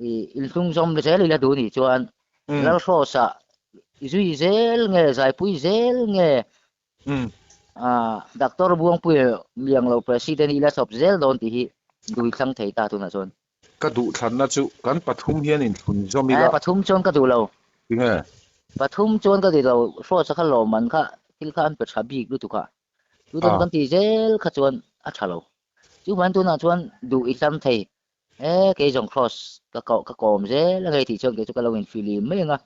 I inhlung zawm zel ila duh nih chuan Lalhrawsa i zui zel nge zaipui zel nge Doctor Buangpuia Mianglo President ila chawp zel dawn tih hi dui thlang thei ta tunah chuan. Ka duh thlanna chu kan pathum hian inthlun zawm ila. Pathum chuan ka duh lo. Tinge? Pathum chuan ka duh lo. Hrawsa kha lawmman kha thil kha an pe tha bik lutuk a. Chu kan tih zel kha chuan a tha lo. Chuvang tunah chuan duh i hlam thei. E kei zawng cross ka koh ka kawm zel a ngei tih chuan kei chu ka lo in fihlim mai ang a.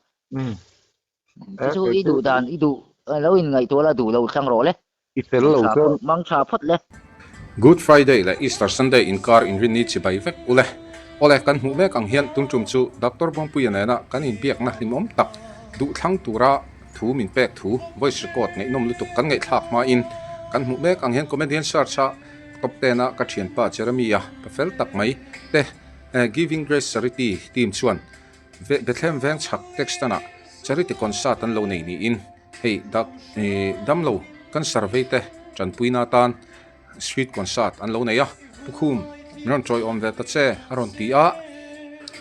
Chu chu i duh dan i duh lo in ngaihtuah la duh lo thlang rawh le. I fel lo chuan. Mang tha phawt le. Good Friday leh Easter Sunday inkar inrinni chibai vek u le. Awle kan hmuh mek ang hian tun tum chu Doctor Buangpuia nena kan inbiakna hlimawm tak duh thlang tura thu min pek thu voice record ngaihnawm lutuk kan ngaihthlak hmain kan hmuh mek ang hian comedian search a Top ten a ka thianpa Jeremy-a pa fel tak mai te Giving Grace Charity team chuan Bethlehem veng chhak Textan-ah charity concert an lo nei niin hei damlo cancer vei te tanpuina atan street concert an lo nei a, Pukhum min rawn tawiawm ve ta che a rawn ti a,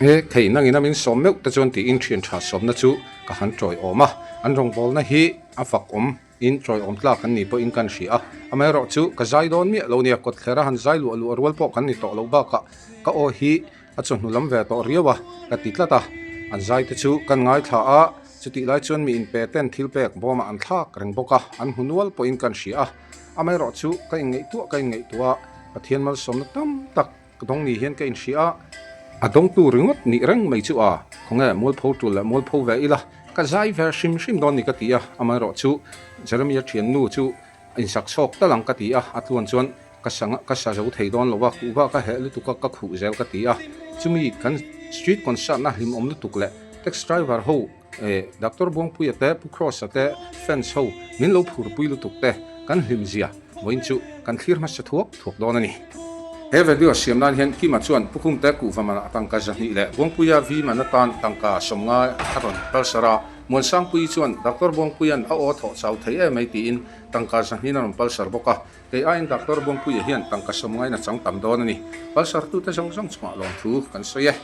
he thei nangin a min sawm meuh te chuan tiin thian tha sawmna chu ka han tawiawm a, an rawngbawlna hi a fak awm. In tawiawm tlak an nih pawhin kan hria a, amaherawh chu ka zai dawn miah lo nia, kawtthler a han zai luah luah rual pawh kan ni tawh loh bakah ka aw hi a chawhnu lam ve tawh riau a, ka ti tlat a, an zai te chu kan ngaithla a, chutih lai chuan mi inpe ten thil pek bawmah an thlak reng bawk a, an hmu nual pawhin kan hria a, amaherawh chu ka inngaihtuah ka inngaihtuah a, Pathian malsawmna tam tak dawng ni hian ka inhria a, a dawngtu ringawt nih reng mai chu a, khawnge mualpho tul leh mualpho ve ila, ka zai ve hrim hrim dawn ni ka ti a, amaherawh chu Jeremia thiannu chu insak chhawk tal ang ka ti a, a tluan chuan ka sa ka sa zo thei dawn lo a, kuhva ka heh lutuk a, ka khuh zel ka ti a, chumi kan street concert na hlimawm lutuk leh taxi driver ho eh Doctor Buangpuia te Pu Cross-a te fans ho min lo phurpui lutuk te kan hlim zia vawiin chu kan thlir hmasa thuak thuak dawn a ni. He video siam nan hian Kima chuan Pu Khumte kuhva manah tangka 200 leh Buangpuia vi man atan tangka 50 a rawn palsar a, Muansangpuii chuan Doctor Buangpuia'n a aw thawh chau thei em mai tiin tangka 200 a rawn palsar bawk a, kei aiin Doctor Buangpuia hian tangka 50 in a chang tam dawn a ni. Palsartute zawng zawng chungah lawmthu kan sawi e.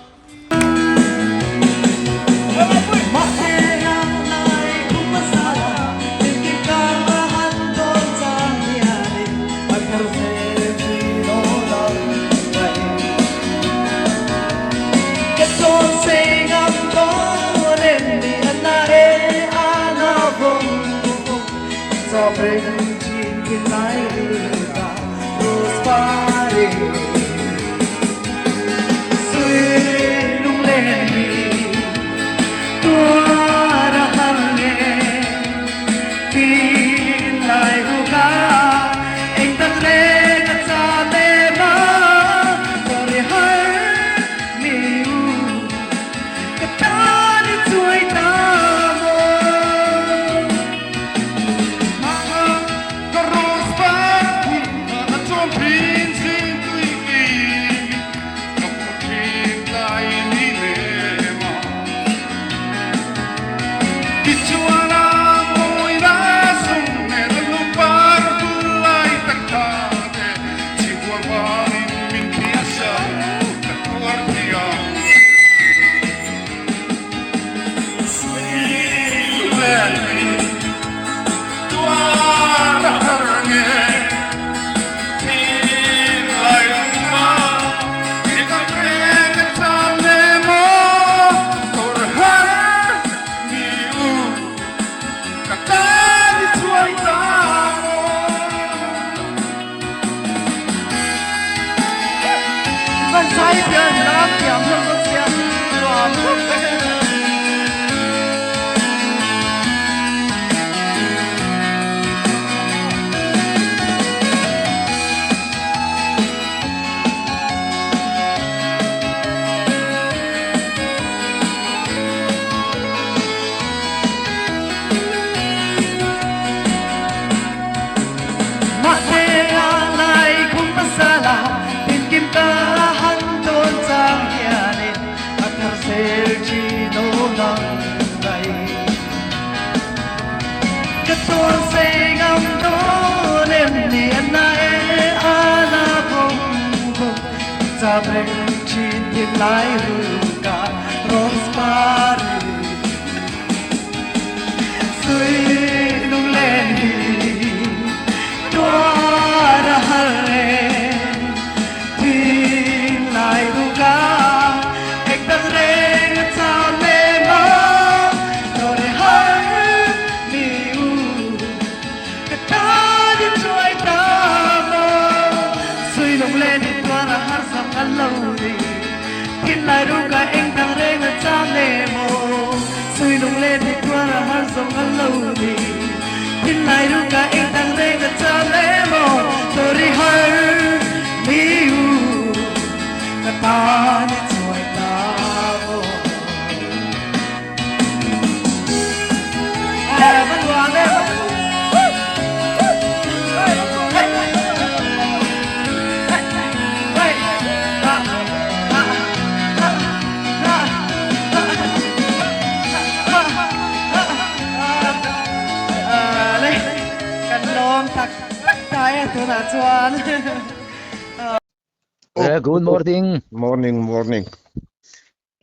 Good morning. Morning, morning.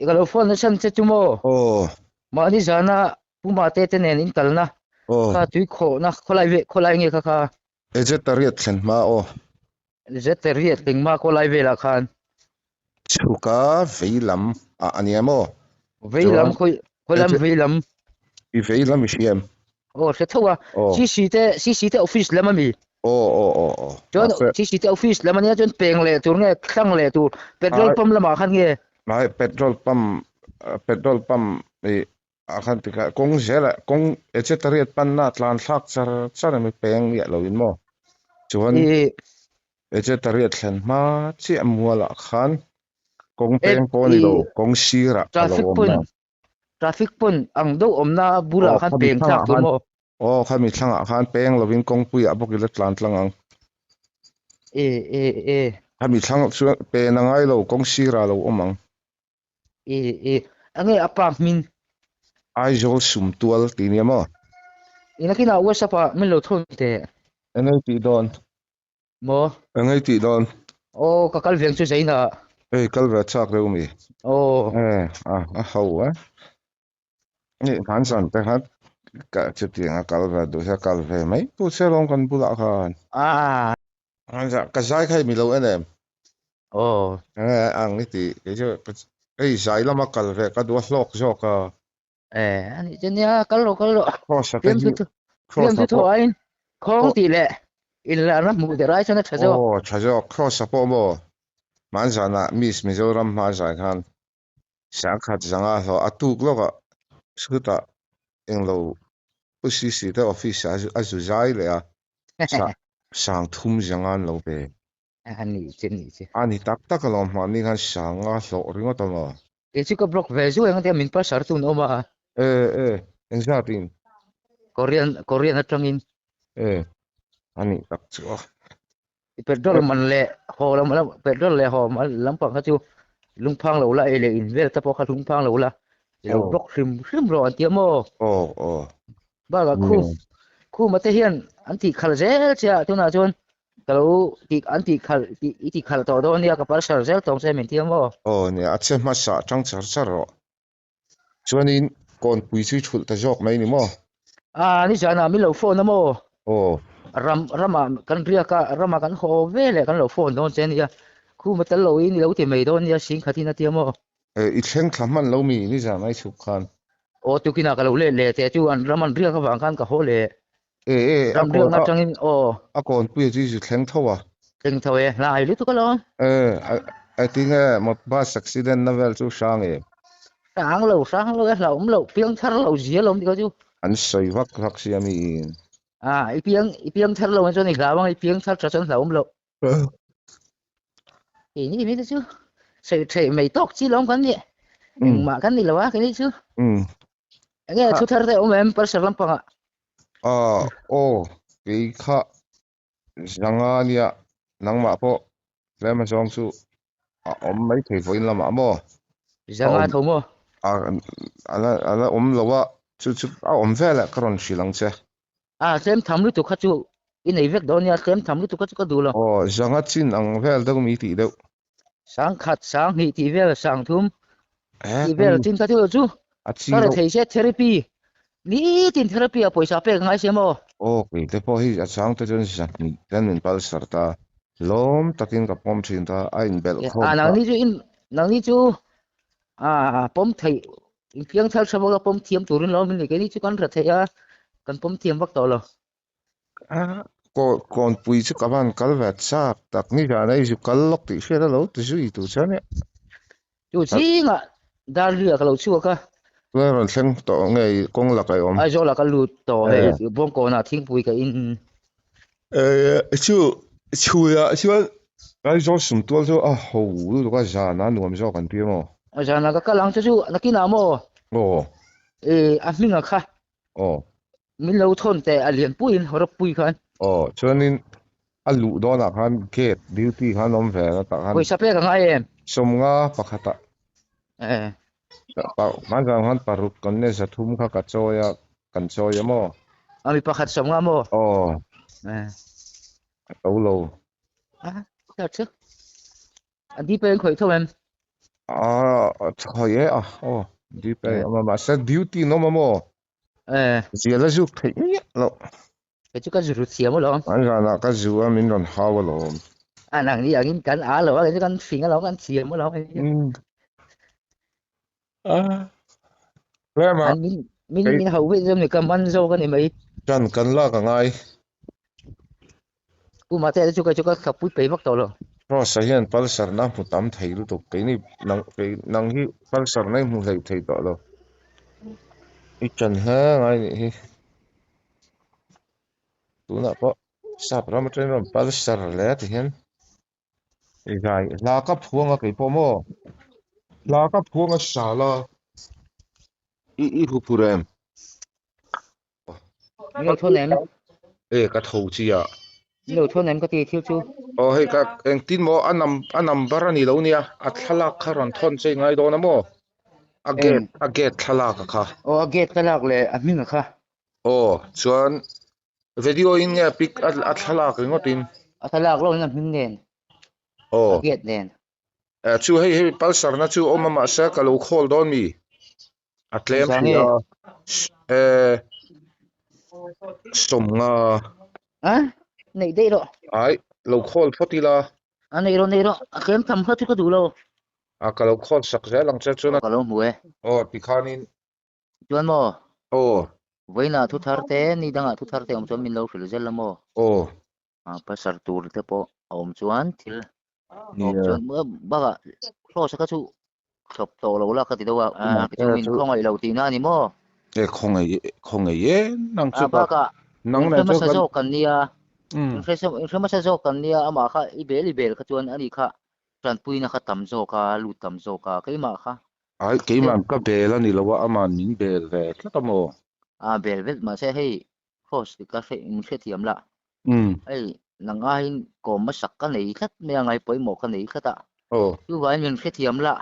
I ka lo phone na chhan che chu maw? Aw. Mahni zana Pu Mate te nen in kalna Aw. kha tui khawhna khawlai ve khawlai nge kha kha? E Zetariat thlen hma aw. Zetariat thleng hma khawlai velah khan. Chhuka vei lam ah a nia maw? Vei lam khawi khawi lam vei lam? I vei lam i hria em? Aw hre tho a. Aw. CC te CC te office lam a mi? Aw aw aw aw. Chuan CC te office lam a nia chuan peng leh tur nge thlang leh tur petrol pump lamah khan nge? Hnai petrol pump petrol pump i ah khan tikah kawng zelah kawng etc panna tlan thlak char char a mi peng miah lo in maw? Chuan etc thlen hma chiah mualah khan kawng peng pawh a ni lo kawng sirah a lo awm na. Traffic point ang deuh awmna bulah khan peng thlak tur maw? Aw khami thlangah khan peng lovin kawngpuiah bawk ila tlan tlang ang. E e e. Khami thlang chuan pen a ngai lo kawng sirah a lo awm ang. E e enge a pa hming? Aizawl Sumtual tih nia maw? Inakinah WhatsApp ah min lo thawn teh. Enge i tih dawn? Maw? Enge i tih dawn? Aw ka kal veng chu Zaina. Hei kal ve chak deuh mi. Aw. E a a ho e. Ni hman zan te khan ka chutiang a kal ve duh hian kal ve mai tu che lawm kan bulah khan. A. Ka zai kha i mi lo en em? Aw. Enge ang i tih kei chu hei zai lama kal ve ka duh a hlawk zawk a. E a nih chu nia kal rawh kal rawh. Cross a te hi cross a pawh aiin khawng tih leh inlarna hmuh der ai chuan a tha zawk. Aw tha zawk cross a pawh maw hmanzanah Miss Mizoram hma zai khan Sangkhat zanga hlawh a tuk lawk a, chutah englo Pu Sisi te office ah a zu zai leh a, sang thum zanga an lo pe. A ni che ni che. A ni tak tak alawm mahni khan sanga hlawh ringawt a maw? Kei chu ka block ve zuai ang tia min pasar tun awm a. E e, engzat in? Korean Korean atangin. E, a nih tak chu a. Petrol man leh haw lam lam petrol leh haw lampang kha chu lungphang lo la ei leh in vel te pawh kha lungphang lo la i lo block hrim hrim rawh an ti a maw? Aw aw. Bakah khu khuma te hian an tih khalh zel che a tunah chuan ka lo tih an tih khalh tih i tih khalh tawh dawn nia ka parcel zel tawng che min ti a maw? Aw nia a che hmasa tang char char rawh. Chuanin kawnpui chu i thulh ta zawk mai ni maw? A, nizanah min lo phone a maw? Aw. Ram, ramah kan riak a, ramah kan haw ve leh kan lo phone dawn che nia. Khuma tel lo in i lo ti mai dawn nia, singkhatin a ti a maw? E, i thleng thla hman lo mi nizan ai chhuk khan? Aw, tukinah ka lo let leh teh chu an ram an riak avang khan ka haw leh. E, e, a Ram kawn, riakna a, atangin aw. a kawnpui a chu i zu thleng tho a. Thleng tho e, hlai lutuk alawm. E, a, a tinge mot bus accident na vel chu hrang em? Hrang lo, hrang lo e, hlauhawm loh, piang thar lo zia alawm tih kha chu. An sawi vak vak sia mi in. A, i piang, i piang thar lo ang chuan i hlau ang, i piang thar tha chuan hlauhawm loh. Keini mi te chu sawi theih mai tawk chi lawm kan ni. Engmah kan ni lo a keini chu. Enge thu thar te awm em Palsar lampangah? A aw kei kha zanga nia nangmah pawh tlem azawng chu a awm mai thei vawiin lamah maw? Zanga tho maw? A ala ala awm lo a chu chu a awm vel ah ka rawn hrilh ang che. A tlem tham lutuk kha chu i nei vek dawn nia tlem tham lutuk kha chu ka duh lo. Aw zanga chin ang vel deuh mi tih deuh. Sangkhat, sanghnih tih vel, sangthum. Eh, Tih vel chin kha chu chu a chi ka lo. rethei se therapy nitin therapy a pawisa pek ngai se maw? Aw kei te pawh hi a chang te chuan zahnih ten min palsar ta lawm takin ka pawm thin ta a inbelh khawm A ta. nangni chu in nangni chu a pawm theih inpiang thar tha bawk a pawm thiam turin lawm in ni keini chu kan rethei a kan pawm thiam vak tawh lo. A kawnpui chu ka van kal ve chak tak ni zan a i zu kal lawk tih hriat a lo ti zui tur chuan nia. Chu zingah Darlui ah ka lo chhuak a. Tunah rawn thleng tawh nge i kawng lakah i awm? Aizawl ah ka lut tawh hei Bawngkawnah thingpui ka in. Chu chhuiah chuan Aizawl sumtual chu a ho lutuk a zan a nuam zawk an ti maw? Zanah ka kal ang che chu nakinah maw? Aw. A hminga kha. Aw. Min lo thawn teh a lian puiin hawrawp pui khan. Aw, chuanin a luh dawnah khan gate duty khan awm ve a tah khan. Pawisa pek a ngai em? Sawmnga pakhatah. Eh. Hmanzan khan paruk kan nia zathum kha ka chawi a, kan chawi a maw? A mi pakhat sawmnga maw? Aw. Eh. A to lo. A, ka chu. A dipay an khawih tho em? A, khawih e a, aw dipay a awm a, mahse duty an awm a maw? Eh. Zial a zuk theih miah loh. Kei chu ka zu rut thiam alawm. An zanah ka zu a min rawn hau alawm. A nang ni angin kan a lo a, kei chu kan fing alawm, kan thiam alawm. Umm. Ah. Tlema. An min min min hau vek zawm ni ka man zawk a ni mai. Ṭan kan lak a ngai. Pu Mate chu kei chu ka thapui pei vak tawh lo. Cross-a hian Pulsar na hmu tam thei lutuk. Keini nang kei nang hi Pulsar na i hmu hlei thei tawh lo. I ṭan hle ngai nih hi. Tunah pawh sap ram aṭangin rawn Pulsar leh ti hian i zai hla ka phuang a kei pawh maw? Hla ka phuang a sala i i hu phur em? Min lo thawn em? E ka tho chi a. Min lo thawn em ka ti thil chu. Aw hei ka engtin maw a num a number a ni lo nia a thlalak kha rawn thawn che i ngai dawn a maw? A gate a gate thlalak a kha. Aw a gate thlalak leh a hming a kha. Aw chuan video in nge a pic a thlalak ringawt in. A thlalak lo in a hming nen. Aw. A gate nen. Chu hei hei pulsar na chu awm a mahse ka lo call dawn mi? A tlem hrih a eh sawmnga. A neih daih rawh. Ai lo call phawt ila. A neih rawh neih rawh a tlem tham kha chu ka duh lo. A ka lo call sak zel ang che chuan a. Ka lo hmu e. Aw tikhanin. Chuan maw? Aw. Vawiinah thu thar te ni dangah thu thar te awm chuan min lo hrilh zel la maw? Aw. Pasar tur te pawh a awm chuan thil awm chuan bakah Kross-a kha chu thlawp tawh lo la ka ti deuh a, kei chu min khawngaih lo tihna a ni maw? E khawngaih khawngaih e nang chu bakah nang in hre hmasa zawk kan nia in hre in hre hmasa zawk kan nia amah kha i bel i bel kha chuan ani kha tanpuina kha tam zawk a lut tam zawk a keimah kha Ai keimah ka bel a ni lo a aman min bel ve tlat a maw? A bel vel mahse hei Kross ka hre in hrethiam la. Hei nang aiin kawm hmasak ka nei tlat mai a ngai pawimawh ka nei tlat a. Chuvangin min hrethiam la.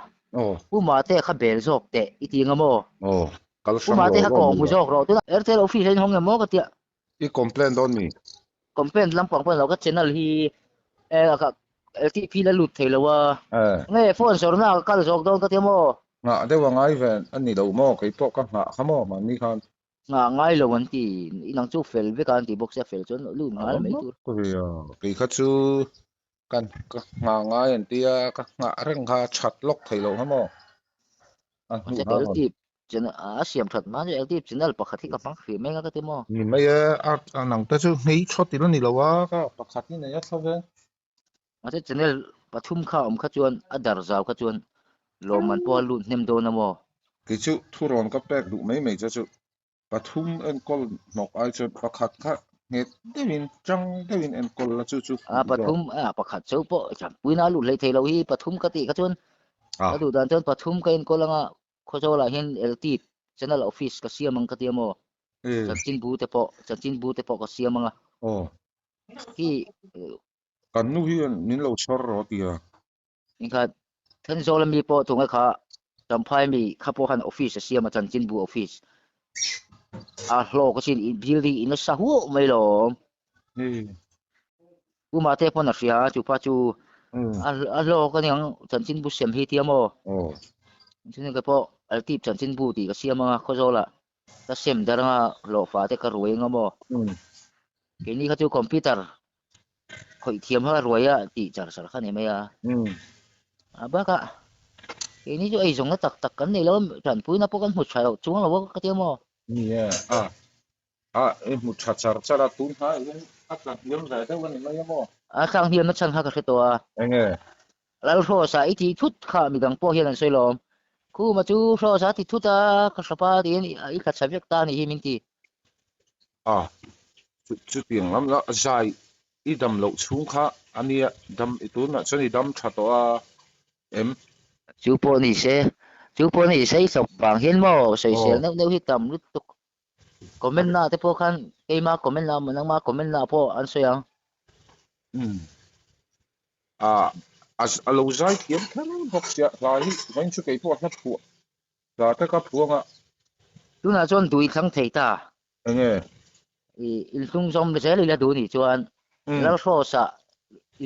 Pu Mate kha bel zawk teh i ti anga maw? Kal Pu hrang Mate lo kha lo kawng mi hmu la. zawk rawh. Tunah Airtel office a inhawng em maw ka tia. I complain dawn mi? Complain lampang pawh ni lo ka channel hi LTP la lut thei lo a. Nge phone zawrhna ah ka kal zawk dawn ka tia maw? Nghah deuh a ngai ve a ni lo maw? Kei pawh ka nghah kha maw mahni khan. Nghah ngai lo an ti, inang chu fel vek a an ti bawk sia, fel chuan lut nghal mai tur. Kei kha chu kan ka nghah ngai an tia, ka nghah reng kha that lawk thei loh kha maw? A hnuh kha rawn. Channel a siam that hma chu LTIP channel pakhat hi ka hmang hrih mai nga ka ti maw? Ni mai e, a nang te chu hmei thawt ila ni lo a, ka pakhat hi nei a thla ve. Mahse channel pathum kha awm kha chuan a dar zau kha chuan lawmman pawh a lut hnem dawn a maw? Kei chu thurawn ka pek duh mai mai che chu pathum enkawl hnawk ai chuan pakhat kha nghet deuhin tang deuhin enkawl la chu chu A pathum a pakhat chauh pawh puina a lut hlei thei lo hi pathum ka tih kha chuan ka duh dan chuan pathum ka enkawl anga Khawzawlah hian LT channel office ka siam ang ka ti a maw? Chanchinbu te pawh chanchinbu te pawh ka siam ang a. Aw. Hi Kan nu hian min lo chhawr rawh a ti a. Inkhat Thenzawl ami pawh tunge kha Champhai mi kha pawh khan office a siam a chanchinbu office. A hlawk asin building in a sa huau mai lawm. Pu Mate pawn a hria a chupa chu a hlawk a niang chanchinbu sem hi tia maw? Aw. Chuan kei pawh Altip chanchinbu tih ka siam anga Khawzawlah ka sem dar anga hlawhfa te ka ruai anga maw? Keini kha chu computer khawih thiam kha ruai a tih char char kha ni mai a. A bakah keini chu eizawnna tak tak kan nei lo a, tanpuina pawh kan hmu tha lo chuang lo a ka tia maw? Ni e, a a i hmu tha char char a, tun hnaiah hian a tla hniam ve deuh a ni mai a maw? A tlak hniamna chhan kha ka hre tawh a. Enge? Lalhrawsa i tih thut kha midang pawh hian an sawi lawm. Khuma chu Hrawsa a ti thut a, ka hrapa tiin i tla chhe vek ta a nih hi min ti. A, chutiang lam la zai i dam loh chhung kha a nia, dam i tunah chuan i dam tha tawh a em? Chu pawh ni se, chu pawh ni se i hlawp vang hian maw sawisel neuh neuh hi tam lutuk. Comment na te pawh khan keima comment na nangma comment na pawh an sawi ang. Umm. A a lo zai thiam kher bawk sia hla hi vawiin chu kei pawh a hla phuah hla te ka phuang a. Tunah chuan dui thlang thei ta. Enge? I inhlung zawm zel ila duh nih chuan Lalhrawsa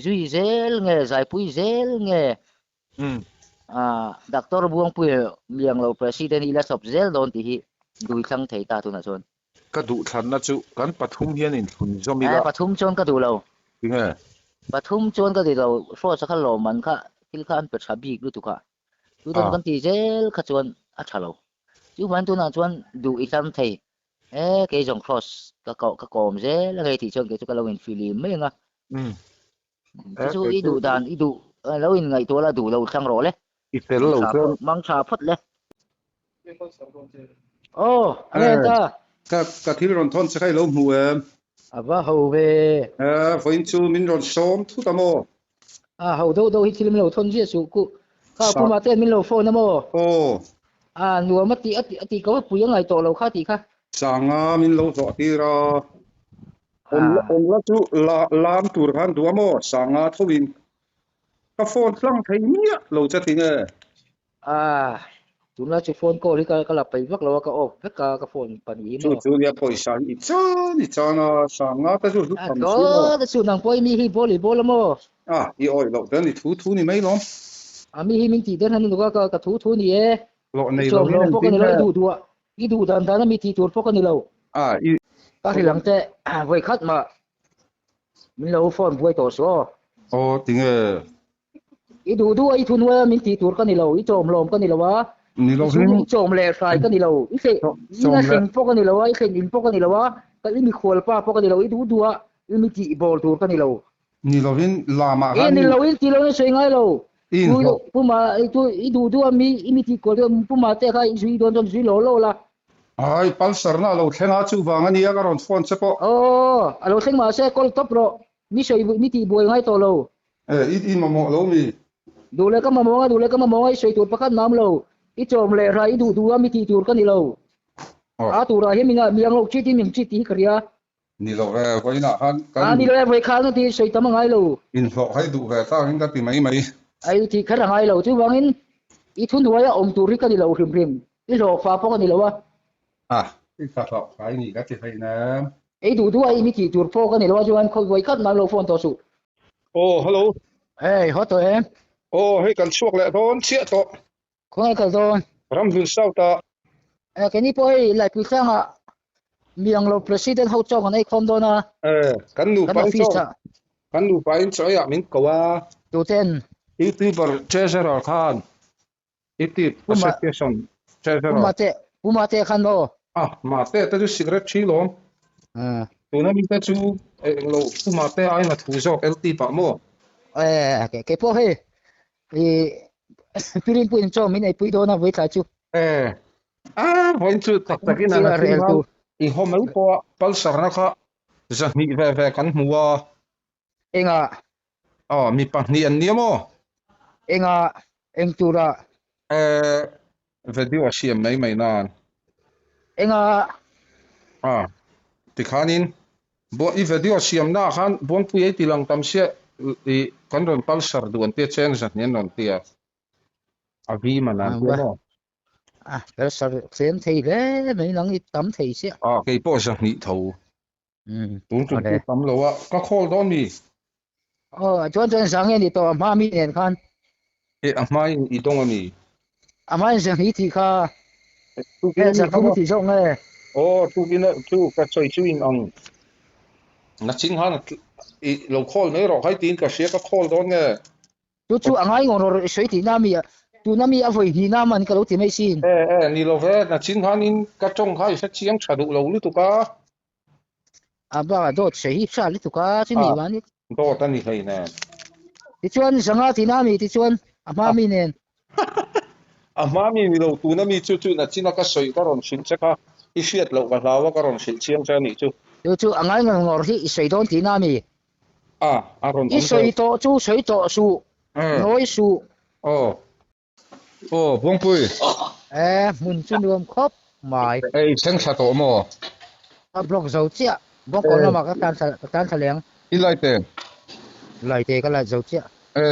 zui zel nge zaipui zel nge Doctor Buangpuia Mianglo President hi la chawp zel dawn tih hi dui thlang thei ta tunah chuan. Ka duh thlanna chu kan pathum hian inthlun zawm ila. Eh, pathum chuan ka duh lo. Tinge? Pathum chuan ka duh lo, Hrawsa kha lawmman kha thil kha an pe tha bik lutuk a, chu kan ti zel kha chuan a tha lo. Chuvangin tunah chuan duh i hlam thei, eh kei zawng Hraws ka ka kawm zel a ngei tih chuan kei chu ka lo infilim mai ang a. Chu chu i duh dan i duh lo in ngaihtuah la duh lo thlang rawh le. I fel lo chuan. Mang tha phawt le. Aw, a nge ta. Ka ka thil rawn thawn che kha i lo hmu em? A va ho ve. Eh, vawiin chu min rawn sawm thut a maw? A ho deuh deuh hi thil min lo thawn ziah suh ku. Kha puma ten min lo phone a maw? Aw. A nuam a ti a ti a ti ko a pui a ngai tawh lo kha tih kha. Sanga min lo hlawh tir a. Awm la chu la lam tur khan duh a maw? Sanga tho in ka phone tlang thei miah lo che ti nge? A, tunlai chu phone call hi ka ka la peih vak lo a, ka off vek a ka phone pahnih hi maw? Chu chu nia pawisa hi i chan i chan a, Sanga te chu hlu tham si maw? A, chu nang pawh i mi hi ball i ball a maw? A, i awih loh ten i thu thu ni mai lawm. A, mi hi min tih der han lutuk a, ka ka thu thu ni e. Hlawh nei lo hian an tin nge? I duh duh a, i duh dan dan a mi tih tur pawh ka ni lo. A, i. Ka hrilh ang che, vawi khat mah min lo phone buai tawh suh aw. Aw, tinge? I duh duh a, i thuhnuai a min tih tur ka ni lo, i chawm lawm ka ni lo a, Ni lo i hin. I chawm leh hrai ka ni lo, i thlen in a thleng pawh ka ni lo a, i thlen in pawh ka ni lo a, ka i mikhual pa pawh ka ni lo, i duh duh a, i mi tih bawl tur ka ni lo. Ni lovin lamah khan. Ni lovin ti lovin sawi ngai lo. Puma i duh duh a mi i mi tih kual duh puma te kha i zui dawn chuan zui lo lo la. Ai Pulsar na a lo thleng a chuvang a nia ka rawn phone che pawh. Aw a lo thleng mahse call tawp rawh mi sawi mi tih buai ngai tawh lo. E i i mamawh lo mi. Duh leh ka mamawh a duh leh ka mamawh a i sawi tur pakhat nam lo i chawm leh hra i duh duh a mi tih tur ka ni lo. A turah hian mi mi ang lo chi tin min chi tih hi ka ria. Ni lo e, vawiinah khan kan. A ni lo e, vawi khan a ti sawi tam a ngai lo. Inhlawh hai duh ve tak in ka ti mai mai. Ai tih kher a ngai lo, chuvangin i thuhnuaia awm tur hi ka ni lo hrim hrim, i hlawhfa pawh ka ni lo a. A, i ka hlawhfa i nih ka ti hlei nem. Ei duh duh a i mi tih tur pawh ka ni lo a, chuan khawi vawi khat mah lo phone tawh suh. Aw, hello. Hei, haw tawh em? Aw, hei kan chhuak leh dawn chiah tawh. Khawngaih kal dawn. Ramhlun South ah. Eh, keini pawh hei Laipui tlangah Mianglo President ho chaw kan ei khawm dawn a. Eh, kan nupa in chaw, kan nupa in chaw eiah min ko a. Tuten. YouTuber Treasurer khan, YouTube Association Treasurer. Pu Mate, Pu Mate khan maw? Ah, Mate te chu cigarette thi lawm. Ah. Tuna mi te chu englo Pu Mate aiin a thu zawk LT pah maw? Eh, kei pawh hei I pirin pawh in chaw min eipui dawn a vawi tlai chu. Eh, a vawiin chu tak takin an a rel tu. I haw mai pawh a pulsar na kha zahnih ve ve kan hmu a. Enga? Aw, mi pahnih an nia maw? Enga, eng tura? Eh, video a siam mai mai nan. Enga? Ah, tikhanin Buah i video siamna ah khan Buangpui ei ti lang tam sia i kan rawn pulsar duh an tia cheng zat ni an rawn tia a vi man an tia maw? A pulsar tlem thei hle mai nang i tam thei sia. A kei pawh zahnih tho. Tun tum chu tam lo a ka call dawn mi? Aw chuan chuan zang nge ni tawh a hma mi nen khan. E a hma in i dawng a mi? A hmain zahnih tih kha e zahthum i tih zawk nge? Aw tukin chu ka sawi chu in ang nachin khan i lo call mai rawh khai tiin ka hria ka call dawn nge? Chu chu a ngai ngawr rawh i sawi tihna mi a tuna mi a vawi hnihna man ka lo ti mai sin. E e ni lo ve nachin khanin ka tawng kha i hre chiang tha duh lo lutuk a. A bakah dawt sawi hi hriat lutuk a chumi vang ni. Dawt a ni hlei nen. Tichuan zanga tihna a mi tichuan a hma mi nen. A hma mi ni lo tuna mi chu chu nachina ka sawi ka rawn hrilh che kha i hriat loh ka hlau a ka rawn hrilh chiang che a nih chu. Chu chu a ngai ngawr ngawr hi i sawi dawn tihna a mi. A a rawn awm I sawi tawh chu sawi tawh suh nawi suh. Aw. Aw, Buangpui. E, hmun chu nuam khawp mai. Ei, thleng thla tawh maw? Ka block zo chiah. Bawngkawn lamah ka tan thla, ka tan thla leng. I light em? Light e, ka light zo chiah. E,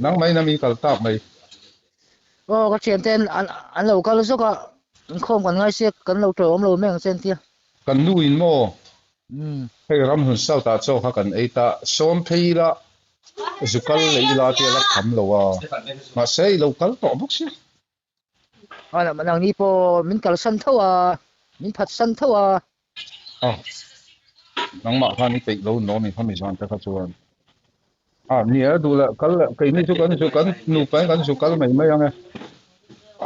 nang mai na mi kal tak mai. Aw, ka thian ten an an lo kal zawk a, inkhawm kan ngai sia, kan lo tawih awm lo mai ang che an tia. Kan nu in maw? Hei ramhlun south ah chaw kha kan ei ta, sawm phei ila Zu kal leh ila te a la kham lo a, mahse i lo kal tawh bawk sia. Nangni pawh min kalsan tho a, min phatsan tho a. A, nangmah khan i peih lo nawm i khami zan te kha chuan. A, nia duh leh kal leh keini chu kan zu kan nupa in kan zu kal mai mai ang e.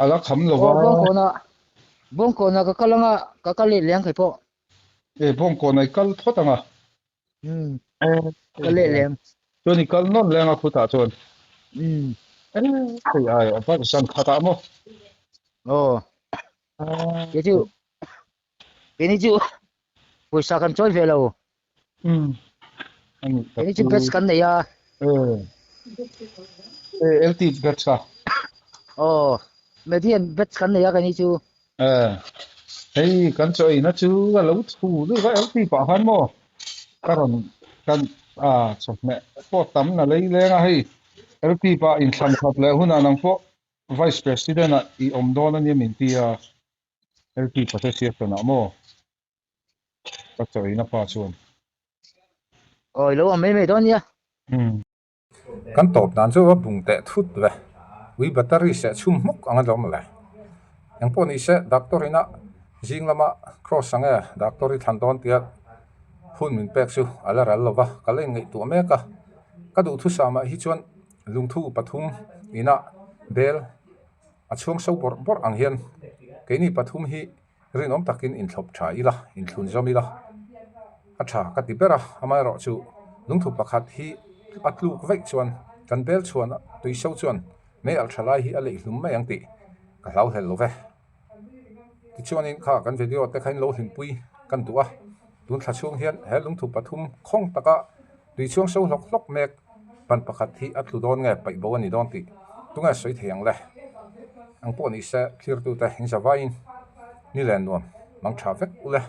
A la kham lo a. Aw, Bawngkawnah, Bawngkawnah ka kal ang a, ka kal leh leng thei pawh. E, Bawngkawnah i kal phawt ang a. Um ka leh lem. Chuan i kal nawn leng a khutah chuan. Um. Hei ai a bak zan khatah maw? Aw. Kei chu keini chu pawisa kan chawi ve lo. Um. Keini chu batch kan nei a. E LT batch a. Aw. Median batch kan nei a keini chu. E. Hei kan chaw eina chu a lo thu deuh a LT pah khan maw ka rawn kan a chawhmeh pawh tam na lei leng a hei LT pah inthlan khat leh hunah nang pawh Vice President ah i awm dawn ania min ti a LT Association ah maw ka chaw eina pa chuan. Aw i lo awm mai mai dawn nia. Umm. Kan tawp dan chu a bung teh thut ve. Ui battery seh chhum hmuk ang a lawm le. Engpawh ni se doctor ina zing lama cross ang e doctor i thlan dawn tia hun min pek chu a la ral lo va, ka la inngaihtuah mek a. Ka duhthusam ah hi chuan lungthu pathum ina bel a chhuang so bawrh bawrh ang hian keini pathum hi Rinawm takin inthlawp tha ila, inthlun zawm ila a tha ka ti ber a, amaherawhchu lungthu pakhat hi a tluk vaih chuan kan bel chhuan tuiso chuan mei alh tha lai hi a leih hlum mai ang tih ka hlau hlel lo ve. Tichuanin kha kan video te kha in lo hlimpui kan duh a, tun thla chhung hian he lungthu pathum khawng taka tui chhuang so hlawk hlawk mek ban pakhat hi a tlu dawn nge paih bo a ni dawn tih tunge sawi thei ang le? Ang pawh ni se thlirtute in zavaiin ni len nuam mang tha vek u le.